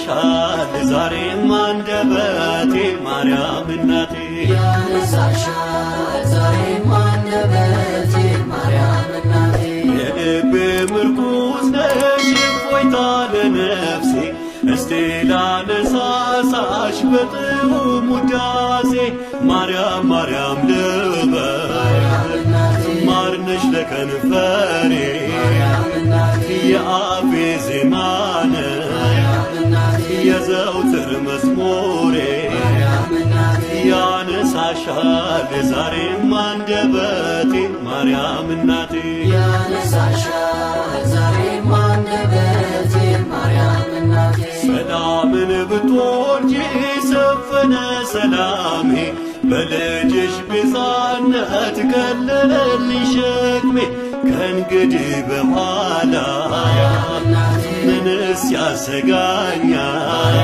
ያነሳሻል ዛሬም አንደበቴ ማርያም እናቴ። ያነሳሻል ዛሬም አንደበቴ ማርያም እናቴ። የልቤ ምርኩዝ ነሽ፣ እፎይታ ለነፍሴ። እስቲ ላነሳሳሽ በጥዑም ውዳሴ። ማርያም ማርያም ልበል፣ ማር ነሽ ለከንፈሬ፣ የአፌ ዜማ ነሽ፣ የዘውትር መዝሙሬ። ያነሳሻል ዛሬም አንደበቴ ማርያም እናቴ። ያነሳሻል ዛሬም አንደበቴ ማርያም እናቴ። ሰላምን ብትወልጂ ሰፈነ ሰላሜ፣ በልጅሽ ቤዛነት ቀለለልኝ ሸክሜ። ከእንግዲህ በኋላ ምንስ ያሰጋኛል?